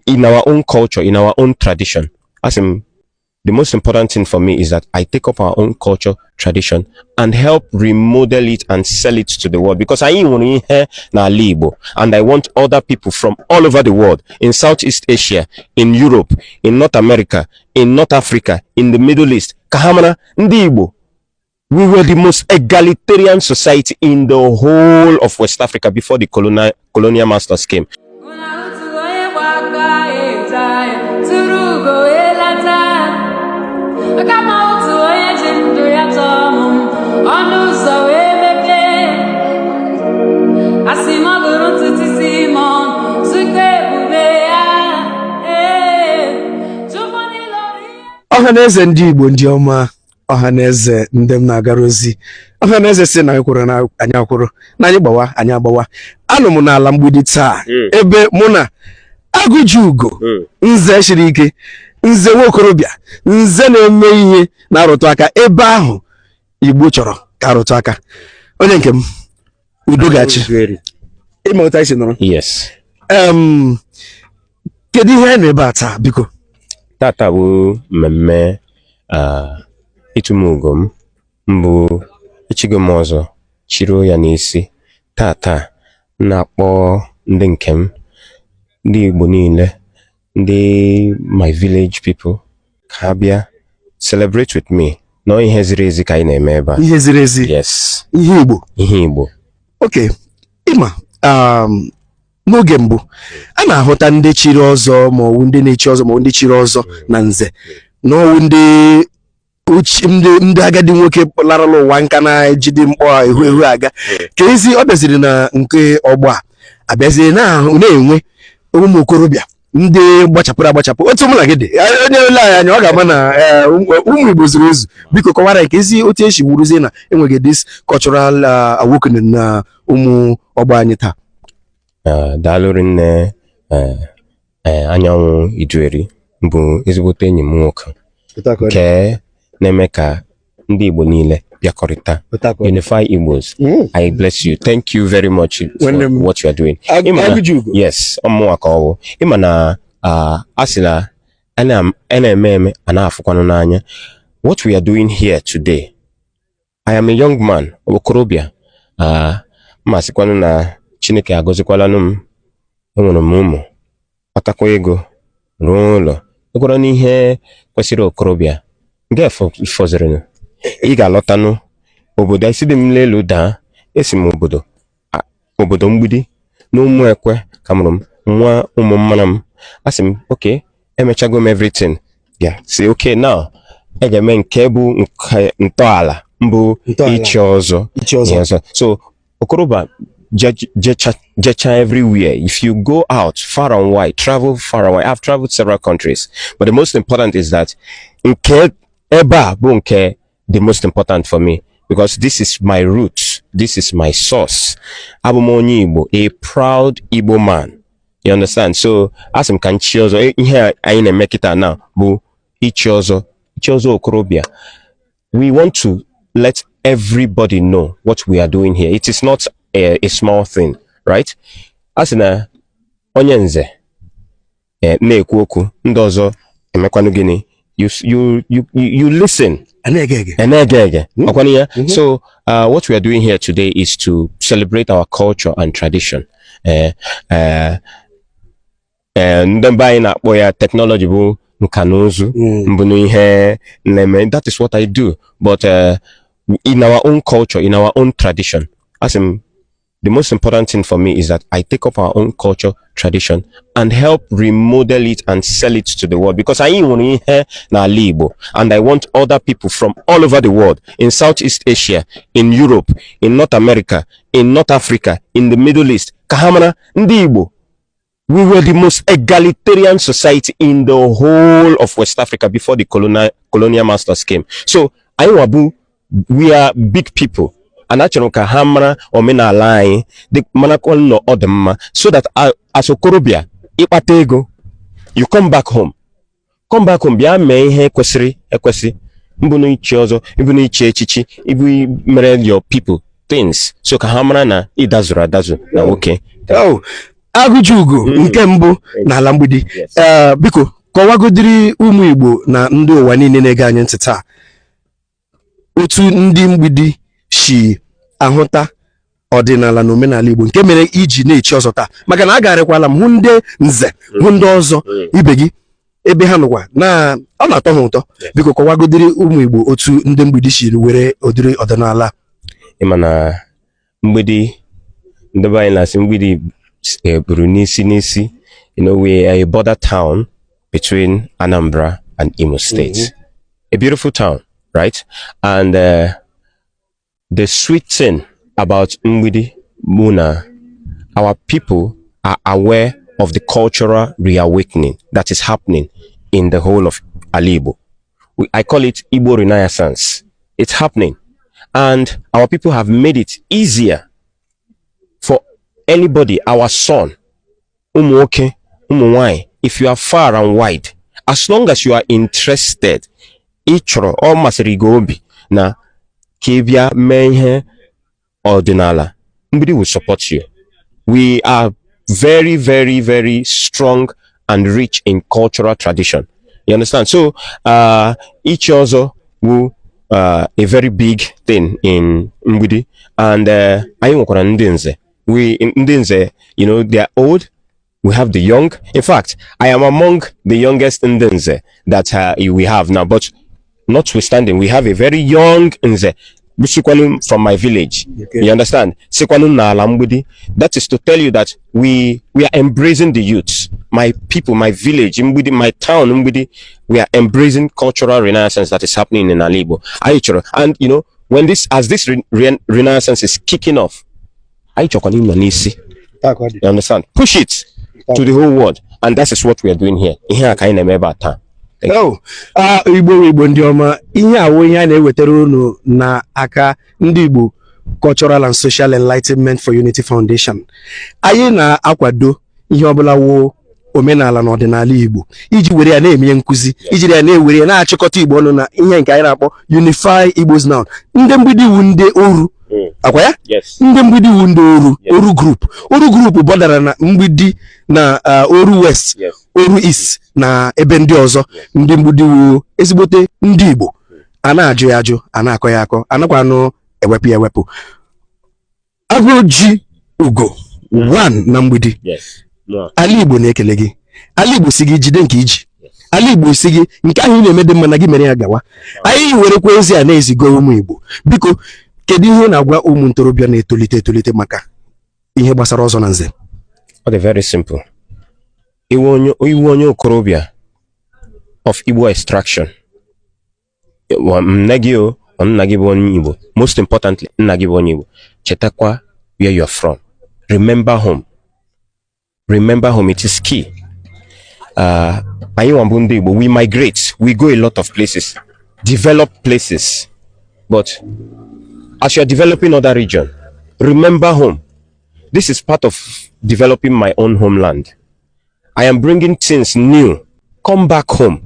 In our own culture, in our own tradition, as in, the most important thing for me is that I take up our own culture, tradition, and help remodel it and sell it to the world, because anyị nwere ihe n'ala Igbo, and I want other people from all over the world, in Southeast Asia, in Europe, in North America, in North Africa, in the Middle East, ka ha mara ndị Igbo, we were the most egalitarian society in the whole of West Africa before the colonial masters came. Una otu onye gba aka eje tụrụ ugo wee lata, kama otu onye ji ndụ ya tọọ m ọnụ ụzọ wee mepee, asị m ọ gụrụ ntutu isi m zute ebube ya. Ee, Chukwu niile ọrụ ihe. Ọha na eze ndị Igbo, ndị ọma, ọha na eze ndị m na-agara ozi, ọha na eze si na anyị kwụrụ na anyị akwụrụ na anyị gbawa anyị agbawa. Anọ m n'ala Mgbidi taa, ebe mụ na Agụji Ugo, nze siri ike, nze nwokorobịa, nze na-eme ihe na-arụtụ aka ebe ahụ Igbo chọrọ ka arụtụ aka. Onye nke m, udo ga-achị. Ịma otu anyị si nọrọ? Yes. Kedu ihe anyị nọ ebe a taa, biko? Tata bụ mmemme ịtụm ugo m mbụ. Echigo m ọzọ, chiruo ya n'isi. Tata m na-akpọ ndị nke m, ndị Igbo niile, ndị my village people, ka ha bịa celebrate with me nọọ. Ihe ziri ezi ka anyị na-eme ebe a. Ihe ziri ezi. Yes. Ihe Igbo. Ihe Igbo. Ok, ịma n'oge mbụ a na-ahụta ndị chiri ọzọ, ma ọwụ ndị na-echi ọzọ, ma ọwụ ndị chiri ọzọ na nze, na ọwụ ndị ndị agadi nwoke larala ụwa nka, na-ejide mkpọ ehu ehu aga ka ezi. Ọ bịaziri na nke ọgbọ a, abịazie na-ahụ na-enwe ụmụ okorobịa ndị gbachapụrụ agbachapụ, otu mụ na gị dị. Onye ole anyị anya, ọ ga-ama na ụmụ Igbo zuru ezu. Biko kọwara anyị ka ezi otu esi wuruzie na enweghị this cultural awakening na ụmụ ọgbọ anyị taa. Daalụ rinne. Anyanwụ Idueri bụ ezigbote enyi m nwoke nke na-eme ka ndị Igbo niile bịakọrịta, unify Igbos. I bless you. Thank you very much for Nwanne m. what you are doing. Ịma na- Agụji Ugo. Yes, ọmụnwa ka ọ bụ. Ịma na a sị na a na-eme eme a na-afụkwanụ n'anya. What we are doing here today, I am a young man, okorobịa. Ma sịkwanụ na Chineke agọzikwalanụ m, enwere m ụmụ, kpatakwa ego, rụọ ụlọ, ekwara n'ihe kwesịrị okorobịa nke fọzịrịnụ. Ị ga-alọtanụ obodo isi dị m n'elu daa. Esi m obodo obodo Mgbidi na ụmụ ekwe ka mụrụ m nwa ụmụ mmana m. Asị m, okay, emechago m everything, bịa si, okay, now e ga-eme nke bụ nke ntọala mbụ. Ntọala. Ichi ọzọ. Ichi ọzọ. Yes, sir. So Okoroba jecha jecha everywhere. If you go out far and wide, travel far and wide. I've traveled several countries, but the most important is that nke ebe a bụ nke the most important for me, because this is my roots, this is my source. Abụ m onye Igbo, a proud Igbo man. You understand? So asị m ka m chi ọzọ. Ihe a anyị na-eme kịta now bụ ichi ọzọ, ichi ọzọ okorobịa. We want to let everybody know what we are doing here. It is not a small thing, right? A sị na onye nze na-ekwu okwu, ndị ọzọ emekwanụ gịnị? You listen. A na-ege ege. A na-ege ege. Ọkwanụ ya? So what we are doing here today is to celebrate our culture and tradition. Ndị be anyị na-akpọ ya technology, bụ nka na ụzụ mbụ n'ihe na-eme. That is what I do, but in our own culture, in our own tradition. As in, the most important thing for me is that I take up our own culture, tradition, and help remodel it and sell it to the world, because anyị nwere ihe n'ala Igbo, and I want other people from all over the world, in Southeast Asia, in Europe, in North America, in North Africa, in the Middle East, ka ha mara ndị Igbo, we were the most egalitarian society in the whole of West Africa before the colonial masters came. So anyị nwa bụ, we are big people, and achọrọ m ka ha mara omenala anyị dị, marakwa nọ ọ dị mma, so that as okorobịa ịkpata ego, you come back home, come back home, bịa mee ihe kwesịrị ekwesị, mbụ n'ichi ọzọ, ịbụ n'ichi echichi, ịbụ mere your people things, so ka ha mara na ịdazuru adazu na nwoke. Oh, Agụji Ugo nke mbụ n'ala Mgbidi. Ee, biko kọwagodiri ụmụ Igbo na ndị ụwa niile na-ege anyị ntị taa otu ndị Mgbidi si ahụta ọdịnala na omenala Igbo nke mere iji na-echi ọzọ taa, maka na agarịkwala m hụ ndị nze, hụ ndị ọzọ ibe gị ebe ha nọkwa na ọ na-atọ ha ụtọ. Biko kọwagodiri ụmụ Igbo otu ndị Mgbidi si were ụdịrị ọdịnala. Ịma na Mgbidi, ndị be anyị na-asị Mgbidi buru n'isi n'isi. We are a border town between Anambra and Imo State. A beautiful town, right? And the sweet thing about Mgbidi bụ na our people are aware of the cultural reawakening that is happening in the whole of Ali Igbo. I call it Igbo Renaissance. It's happening. And our people have made it easier for anybody, our son, ụmụ nwoke, ụmụ nwanyị, if you are far and wide, as long as you are interested, ị chọrọ, ọ masịrị gị obi na ka ị bịa mee ihe ọdịnala, Mgbidi will support you. We are very, very, very strong and rich in cultural tradition. You understand? So, ichi ọzọ wụ a very big thing in Mgbidi, and anyị nwekwara ndị nze. We ndị nze, they are old. We have the young. In fact, I am among the youngest ndị nze that we have now. But notwithstanding, we have a very young nze, sikwanu from my village. You understand? Sikwanu n'ala Mgbidi. That is to tell you that we are embracing the youths. My people, my village, Mgbidi, my town, Mgbidi, we are embracing cultural renaissance that is happening in Ala Igbo. Anyị chọrọ, and when this as this renaissance is kicking off, anyị chọkwana ịnọ n'isi. You understand? Push it to the whole world. And that is what we are doing here. Ihe a ka anyị na-eme ebe a taa. Thank you. Oh, ah, Igbo Igbo ndị ọma, ihe awụ ihe a na-ewetara unu n'aka ndị Igbo Cultural and Social Enlightenment for Unity Foundation. Anyị na-akwado ihe ọbụla wụ omenala na ọdịnala Igbo iji were ya na-eme nkụzi, ijiri ya na-ewere ya na-achịkọta Igbo ọnụ na ihe nke anyị na-akpọ Unify Igbos Now. Ndị Mgbidi wu ndị Oru akwa ya. Ndị Mgbidi wu ndị Oru. Oru group, Oru group bọdara na Mgbidi na Oru West, Oru East na ebe ndị ọzọ. Ndị Mgbidi wu ezigbote ndị Igbo, a na-ajụ ya ajụ, a na-akọ ya akọ, anakwanụ ewepụ ya ewepụ. Agụ ji ugo one na Mgbidi. No. Ala Igbo na-ekele gị. Ala Igbo si gị jide nke iji. Ala Igbo si gị nke ahụ ị na-eme dị mma, na gị mere ya gawa. Anyị werekwa ozi a na-ezigo ụmụ Igbo. Biko, kedu ihe ị na-agwa ụmụ ntorobịa na-etolite etolite maka ihe gbasara ọzọ na nze? Ọ dị very simple. Iwu onye okorobịa of Igbo extraction. Nne gị o, ọ nna gị bụ onye Igbo. Most importantly, nna gị bụ onye Igbo. Chetakwa where you are from. Remember home. Remember home, it is key. Anyị nwa bụ ndị Igbo, we migrate, we go a lot of places, develop places. But as you are developing other region, remember home. This is part of developing my own homeland. I am bringing things new. Come back home.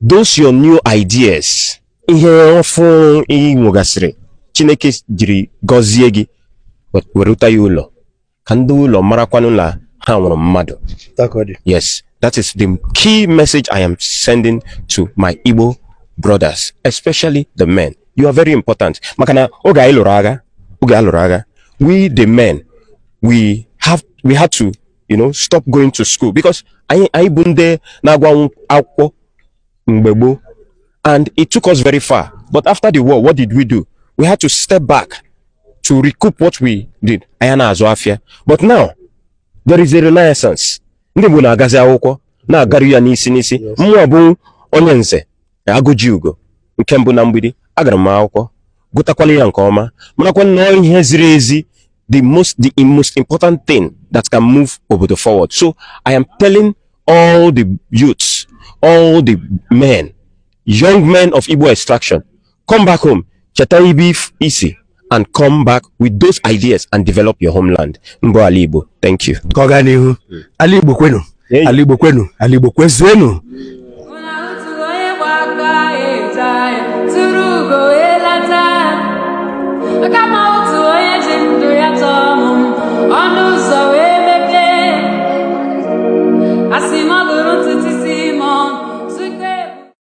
Those your new ideas, ihe ọfụ ị nwegasịrị, Chineke jiri gọzie gị, werụta ya ụlọ. Ka ndị ụlọ marakwanụ na ha nwụrụ mmadụ. Yes, that is the key message I am sending to my Igbo brothers, especially the men. You are very important. Maka na oge anyị lụrụ agha, oge a lụrụ agha, we the men, we had to stop going to school because anyị bụ ndị na-agụ akwụkwọ mgbe gboo, and it took us very far. But after the war, what did we do? We had to step back to recoup what we did. Anyị na-azụ afịa. But now, there is a renaissance. Ndị Igbo na-agazi akwụkwọ, na-agaru ya n'isi n'isi. Mmụọ bụ onye nze Agụji Ugo nke mbụ na Mgbidi, agara m akwụkwọ, gụtakwala ya nke ọma, marakwa na ihe ziri ezi, the most important thing that can move obodo forward. So I am telling all the youths, all the men, young men of Igbo extraction, come back home, cheta ibe isi, and come back with those ideas and develop your homeland. Mbụ ala Igbo. Thank you. Ka ọ gaa n'ihu. Ala Igbo kwenu! Ala Igbo kwenu! Ala Igbo kwezuenu! Una otu onye gba aka eje ahịa tụrụ ugo wee lata kama.